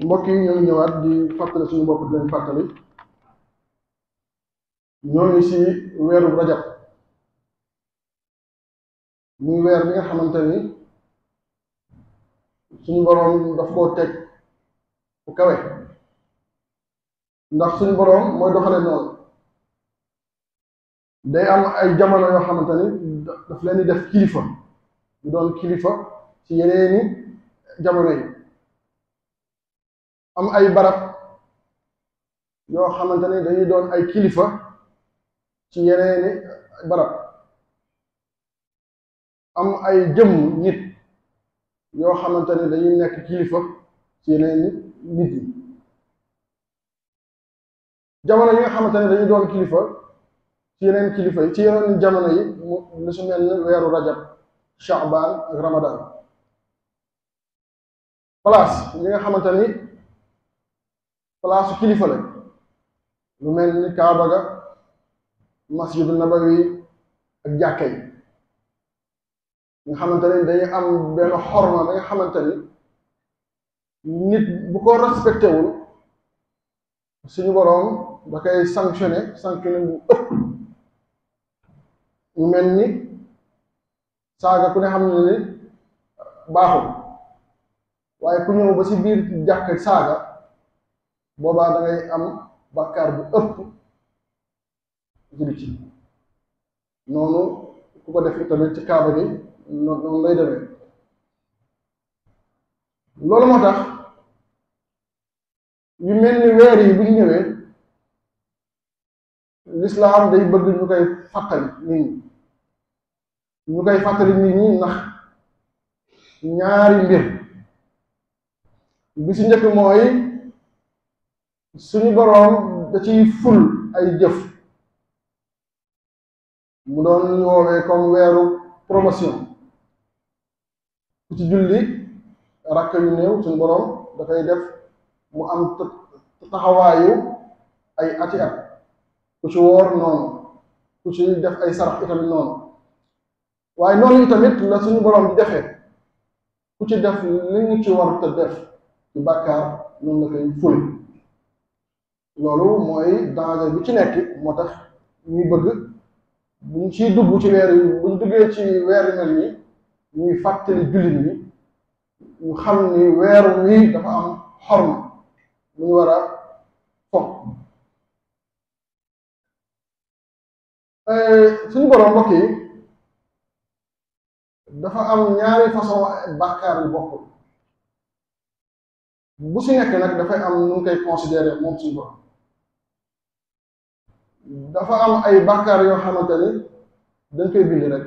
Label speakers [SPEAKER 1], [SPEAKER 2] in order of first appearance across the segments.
[SPEAKER 1] mbokk yi ñoo ngi ñëwaat di fàttali suñu bopp di leen fàttali ñoo ngi ci weeru rajab muy weer bi nga xamante ni suñu boroom daf koo teg fu kawe ndax suñu boroom mooy doxale noonu day am ay jamono yoo xamante ni daf leen di def kilifa ñu doon kilifa ci yeneeni jamono yi am ay barab yoo xamante ni dañuy doon ay kilifa ci yeneeni barab am ay jëmm nit yoo xamante ni dañuy nekk kilifa ci yeneeni nit yi jamono yi nga xamante ni dañuy doon kilifa ci yeneen kilifa yi ci yeneen jamono yi lu su mel ni weeru rajab sha'ban ak ramadan place yi nga xamante ni place kilifa la lu mel ni Kaaba ga masjidu nabawi ak jàkka yi nga xamante ni dañuy am benn xorma ba nga xamante ni nit bu ko respecté wul suñu boroom da koy sanctionné bu ëpp mu mel ni saaga ku ne xam ne ni baaxul waaye ku ñëw ba ci biir jàkka saaga boobaa da ngay am bàkkaar bu ëpp ci noonu ku ko def itamit ci kaaba gi noonu lay demee loolu moo tax yu mel ni weer yi bu ñu ñëwee lislaam day bëgg ñu koy fàttali nit ñi ndax ñaari mbir bi ci njëkk mooy suñu boroom da ciy ful ay jëf mu doon ñu woowee comme weeru promotion ku ci julli rakk yu néew suñu boroom dafay def mu am taxawaayu ay ati at ku ci woor noonu ku ci def ay sarax itamit noonu waaye noonu itamit la suñu boroom di defee ku ci def li ñu ci war te def ci bàkkaar noonu la koy ful loolu mooy danger bi ci nekk moo tax ñuy bëgg buñ ciy dugg ci weer yi buñ duggee ci weer yu mel nii ñuy fàttali jullit ñi ñu xam ni weeru wi dafa am xorma lu ñu war a fonk suñu boroom mbokk yi dafa am ñaari façon bàkkaar yu bokkul bu ci nekk nag dafay am nu koy considérer moom suñu boroom dafa am ay bàkkaar yoo xamante ni dañ koy bind rek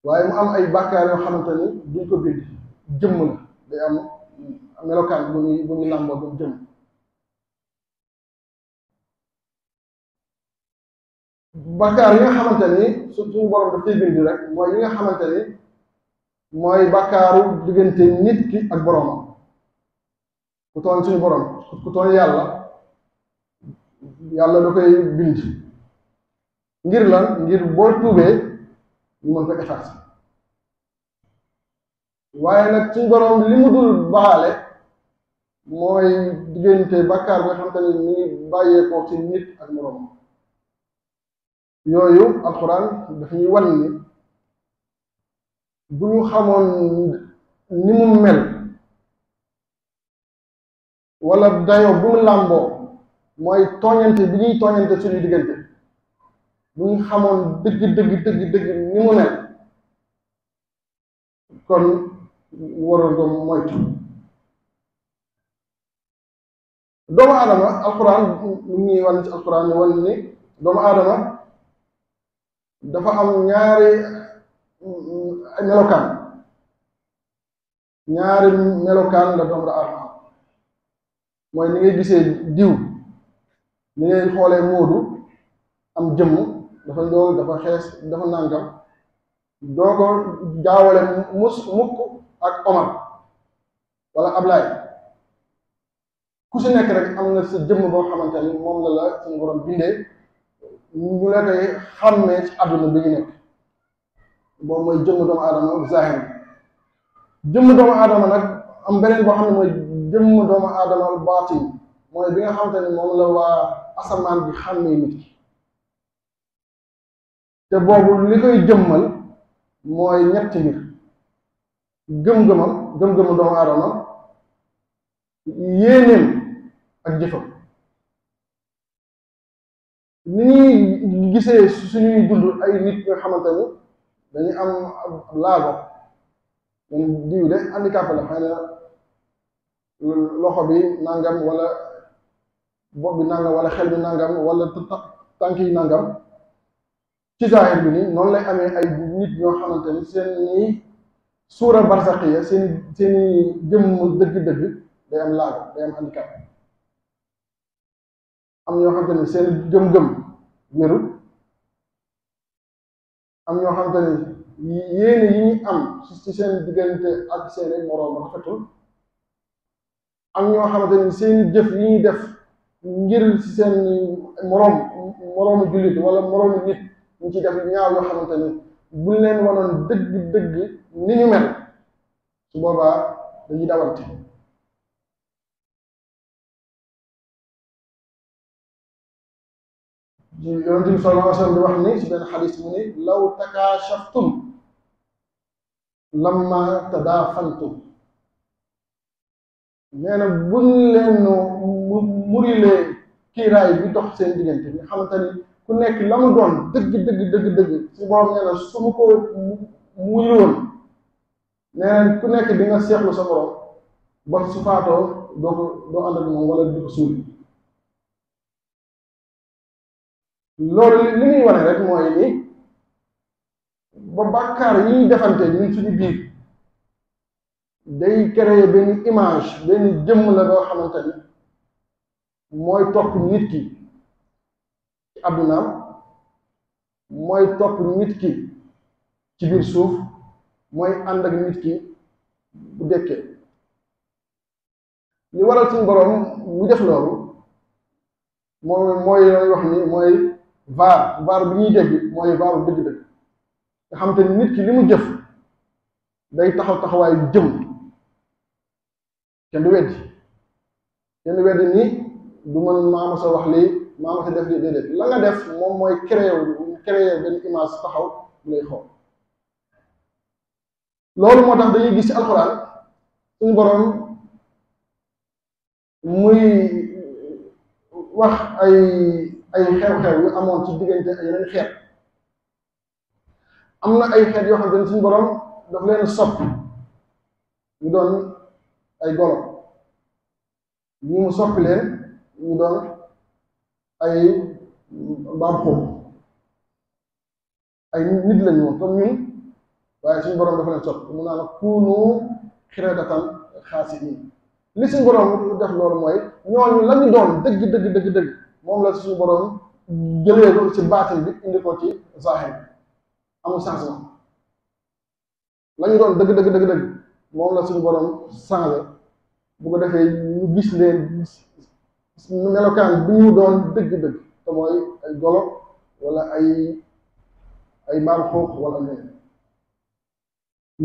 [SPEAKER 1] waaye mu am ay bàkkaar yoo xamante ni duñ ko bind jëmm la day am melokaan bu ñu làmboo bu jëmm bàkkaar yi nga xamante ni suñu boroom daf koy bind rek mooy yi nga xamante ni mooy bàkkaaru diggante nit ki ak boroomam ku tooñ suñu boroom ku tooñ yàlla da koy bind ngir lan ngir boo tuubee ñu mën ko effacer waaye nag suñu boroom li mu dul baale mooy diggante bàkkaar bi nga xamante ni mu ngi bàyyeekoo ci nit ak moroomam yooyu alxuraan dafa ñuy wan ni bu ñu xamoon ni mu mel wala dayo bu mu làmboo mooy tooñante bi ñuy tooñante suñu diggante bu ñu xamoon dëgg ni mu mel kon waroon ko moytu doomu aadama alxuraan mu ñuy wan ci alxuraan ni wan ni doomu aadama dafa am ñaari melokaan la doomu aadama mooy ni ngay gisee diw ni ngay xoolee Moodu am jëmm dafa njool dafa xees dafa nàngam doo ko jaawale mukk ak Omar wala Ablaay ku si nekk rek am na sa jëmm boo xamante ni moom la suñu borom bindee ñu la koy xàmmee ci àdduna bi ñu nekk boobu mooy jëmm doomu aadama zahir jëmm doomu aadama nag am beneen boo xam ne mooy jëmm doomu aadama al baatin mooy bi nga xamante ne moom la waa asamaan bi xàmmee nit ki te boobu li koy jëmmal mooy ñetti mbir gëm-gëmu doomu aadama yéeneem ak jëfam ni ñuy gisee suñuy dund ay nit nga xamante ni dañuy am laago man diw de handicapé la xëy na loxo bi nangam wala bopp bi nangam wala xel bi nangam wala tànk yi nangam ci zaahir bi nii noonu lay amee ay nit ñoo xamante ni seeni suura barsaqiya seeni jëmm dëgg-dëgg day am laago day am handicap am ñoo xamante ni seen gëm-gëm wérul am ñoo xamante ni yéene yi ñu am ci seen diggante ak seeni moroom rafetul am ñoo xamante ni seen jëf yi ñuy def ngir ci seen moroomu jullit wala moroomu nit ñu ci def ñaaw yoo xamante ni buñ leen wanoon dëgg-dëgg ni ñu mel su boobaa dañuy dawante yonent bi sallallahu alayhi wa sallam di wax ni ci benn xadis mu ni law takaashaftum lamma tadaafantum nee na buñ leen murilee kiiraay bi dox seen diggante nga xamante ni ku nekk la mu doon dëgg si borom nee na su mu ko muy woon nee na ku nekk di nga seexlu sa borom ba su faatoo doo ànd ak moom wala di ko suul loolu li muy wane rek mooy ni ba bàkkaar yi ñuy defante ñun suñu biir day créer benn image benn jëmm la boo xamante ni mooy topp nit ki ci àddunaam mooy topp nit ki ci biir suuf mooy ànd ak nit ki bu dekkee li waral suñu borom mu def loolu mooy wax ni mooy vaar bi ñuy dégg mooy vaaru dëgg-dëgg nga xamante ni nit ki li mu jëf day taxawaayu jëm kenn du weddi ni du mën maama sa wax lii maama sa def lii déedéet la nga def moom mooy créer benn image taxaw bu lay xool loolu moo tax dañuy gis ci alxuraan suñu boroom muy wax ay xew-xew yu amoon ci diggante ay yeneen xeet am na ay xeet yoo xam ne suñu boroom daf leen sopp ñu doon ay golo ñi mu soppi leen ñu doon ay mbaam xuux ay nit lañu woon comme ñun waaye suñu boroom dafa leen sopp mu naan kuunu xiradatan xaasi'iin li suñu boroom def loolu mooy ñooñu la ñu doon dëgg moom la suñu boroom jëlee ko ci baatin bi indi ko ci zaahir amul changement la ñu doon dëgg moom la suñu boroom changé bu ko defee ñu gis leen melokaan bi ñu doon dëgg te mooy ay golo wala ay mbaam xuux wala leneen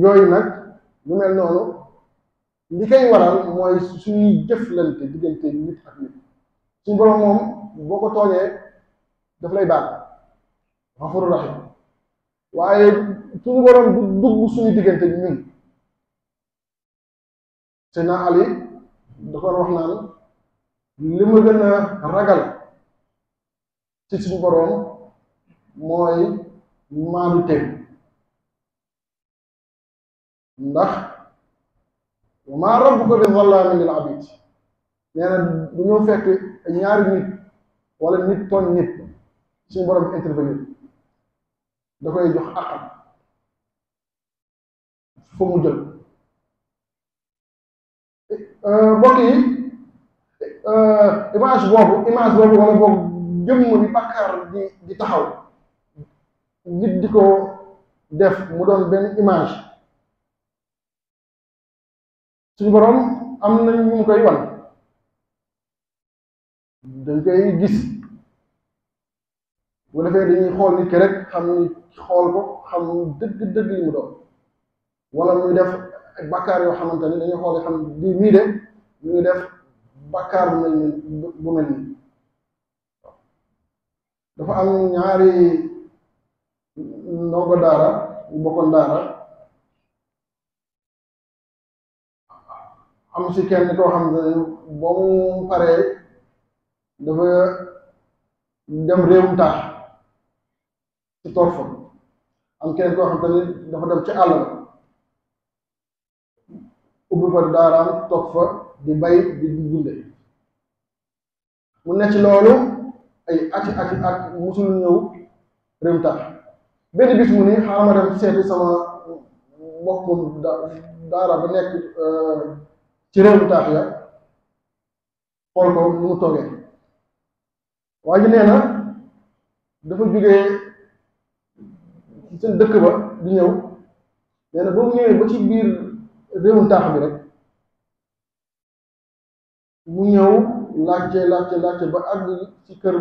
[SPEAKER 1] yooyu nag lu mel noonu li koy waral mooy suñuy jëflante diggante nit ak nit suñu boroom moom boo ko tooñee daf lay baal Ghafurur Rahim waaye suñu boroom du dugg suñu diggante ñun Seydina Ali dafa wax naan li ma gën a ragal ci suñu boroom mooy maanu teg ndax wa maa rabbuka bi zallaamin lil abiid nee na du ñoo fekk ñaari nit wala nit tooñ nit suñu boroom intervenir da koy jox àqam fa mu jël mbokk yi image boobu wala boobu jëmm bi bàkkaar di taxaw nit di ko def mu doon benn image suñu boroom am na ñu mu koy wan dañ koy gis bu defee dañuy xool nit ki rek xam ni xool ko xam dëgg li mu doon wala muy def ay bàkkaar yoo xamante ni dañuy xool xam di mii de ñu ngi def bàkkaar bu mel nii dafa am ñaari ndongo daara yu bokkoon daara am si kenn koo xam ne ba mu paree dafa dem réewum taax ci tool fa am kenn koo xam te ni dafa dem ci àll ba ubbi fa daaraam toog fa di bay di dunde mu nekk ci loolu ay ati at musul ñëw réewum taax benn bis mu ni xaaral ma dem seeti sama mbokkum daara ba nekk ci réewum taax ya xool ko nu mu toogee waa ji nee na dafa jógee seen dëkk ba di ñëw nee na ba mu ñëwee ba ci biir réewum taax bi rek mu ñëw laajte ba àgg ci kër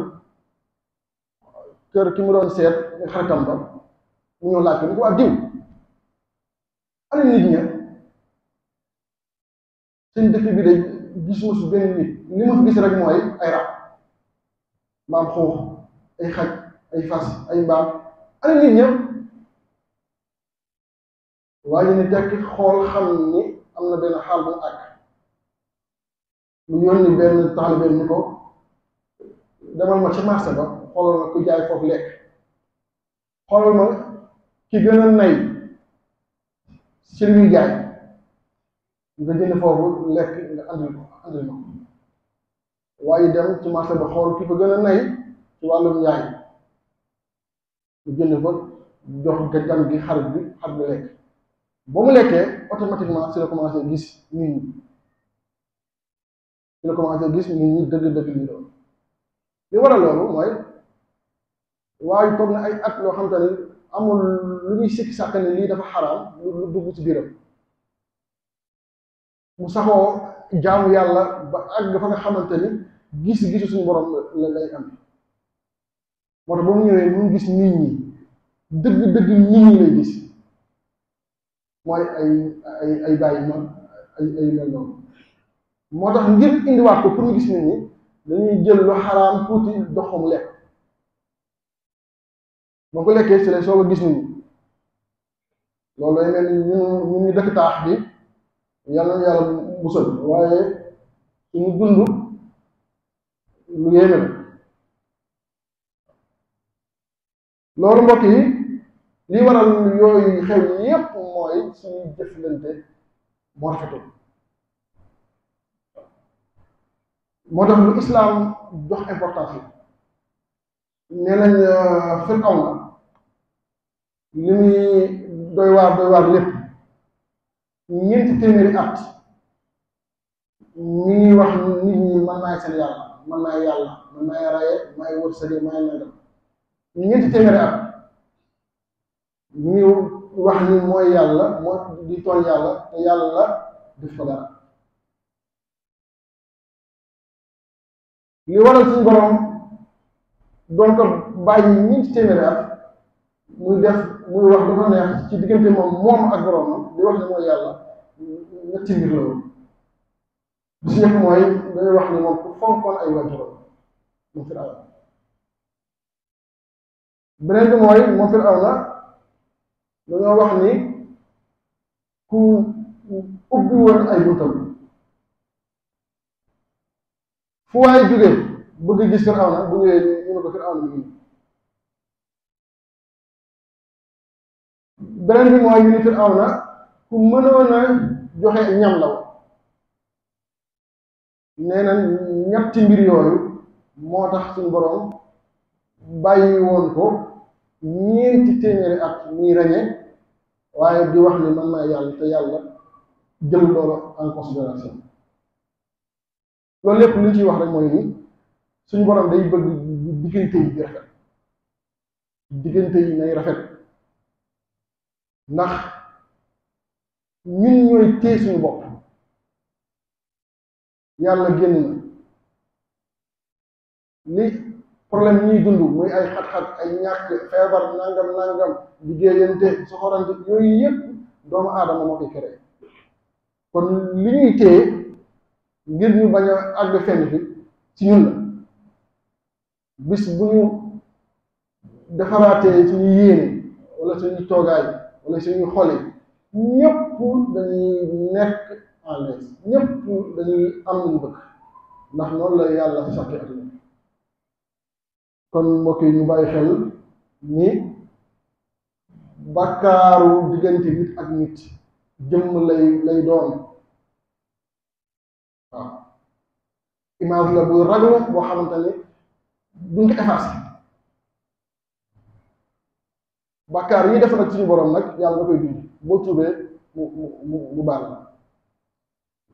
[SPEAKER 1] ki mu doon seet nga xaritam ba mu ñëw laajte ni ko waa diw ana nit ña seen dëkk bi de gisuma fi benn nit li ma fi gis rek mooy ay rab mbaam xuux ay xaj ay fas ay mbaam ana nit ña waaye ni tekki xool xam ni am na benn xaal bu mu àgg mu yónni benn taalibeem ni ko demal ma ci marché ba xoolal ma ku jaay foofu lekk xoolal ma ki gën a nay ci li muy jaay nga jënd foofu lekk nga andil ma waaye dem ci marché ba xool ki fa gën a nay ci wàllum njaay mu jënd fa jox gan gi xarit bi lekk ba mu lekkee automatiquement si la commencé gis nit ñi dëgg-dëgg li doon li waral loolu mooy waaye toog na ay at loo xam te ni amul lu ñuy sikki sàkk ne lii dafa xaraam lu dugg ci biiram mu saxoo jaamu yàlla ba àgg fa nga xamante ni gis-gisu suñu borom la lay am moo tax ba mu ñëwee mu gis nit ñi dëgg-dëgg nit ñi lay gis mooy ay bàyyi ma ay mel noonu moo tax ngir indiwaat ko pour ñu gis nit ñi dañuy jël lu xaraam tuuti doxam lekk boo ko lekkee si lay soog a gis nit ñi loolu day mel ni ñun ñu dëkk taax bi yàlla na yàlla musal waaye suñu dund lu yéeme la loolu mbokk yi li waral yooyu xew yépp mooy suñuy jëflante moo rafetul moo tax lu islaam jox importance yi nee nañ Firawna li muy doy waar lépp ñeenti téeméeri at mi ngi wax nit ñi man maay seen yàlla man maay yàlla man maay raye maay wërsëge maay nangam ñeenti téeméeri at mi ngi wax ni mooy yàlla moo di tooñ yàlla te yàlla def ko dara li waral suñu borom doon ko bàyyi ñeenti téeméeri at muy wax dafa neex ci diggante moom ak boromam di wax ni mooy yàlla ñetti mbir la woon bi si ñëpp mooy dañuy wax ni moom ku fonkoon ay waajuram moom Firawna beneen bi mooy moom Firawna dañoo wax ni ku ubbi woon ay buntam fu waay jógee bëgg gis Firawna bu ñëwee ñu ne ko Firawna mi ngi beneen bi mooy ñu ni Firawna ku mënoon a joxe ñam la woon nee na ñetti mbir yooyu moo tax suñu borom bàyyi woon ko ñeenti téeméeri at muy reñe waaye di wax ni man maay yàlla te yàlla jël loolu en considération loolu lépp li ñu ciy wax rek mooy ni suñu borom day bëgg diggante yi di rafet diggante yi nay rafet ndax ñun ñooy téye suñu bopp yàlla génn na li problème ñuy dund muy ay xat-xat ay ñàkk feebar nangam liggéeyante soxorante yooyu yëpp doomu aadama moo koy créé kon li ñuy téye ngir ñu bañ a àgg fenn fi ci ñun la bis bu ñu defaraatee suñu yéene wala suñu toogaay wala suñu xol yi ñëpp dañuy nekk en l'aise ñëpp dañuy am lu ñu bëgg ndax noonu la yàlla ci sàkki àdduna kon mbokk yi ñu bàyyi xel ni bàkkaaru diggante nit ak nit jëmm lay doon waaw image la buy raglu boo xamante ne duñ ko effacé bàkkaar yi def nag suñu borom nag yàlla da koy dund boo tuubee mu baal la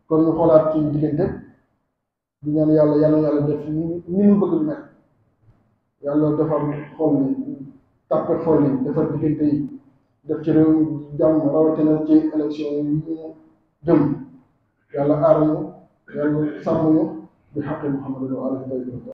[SPEAKER 1] kon ñu xoolaat ci diggante di ñaan yàlla def ni mu bëgg lu mel yàlla defar xol yi tàppe xol yi defar diggante yi def ci réew mi jàmm rawatina ci élection yi ñu jëm yàlla aar ñu yàlla sàmm ñu bi xaqi Muhammad wa alihi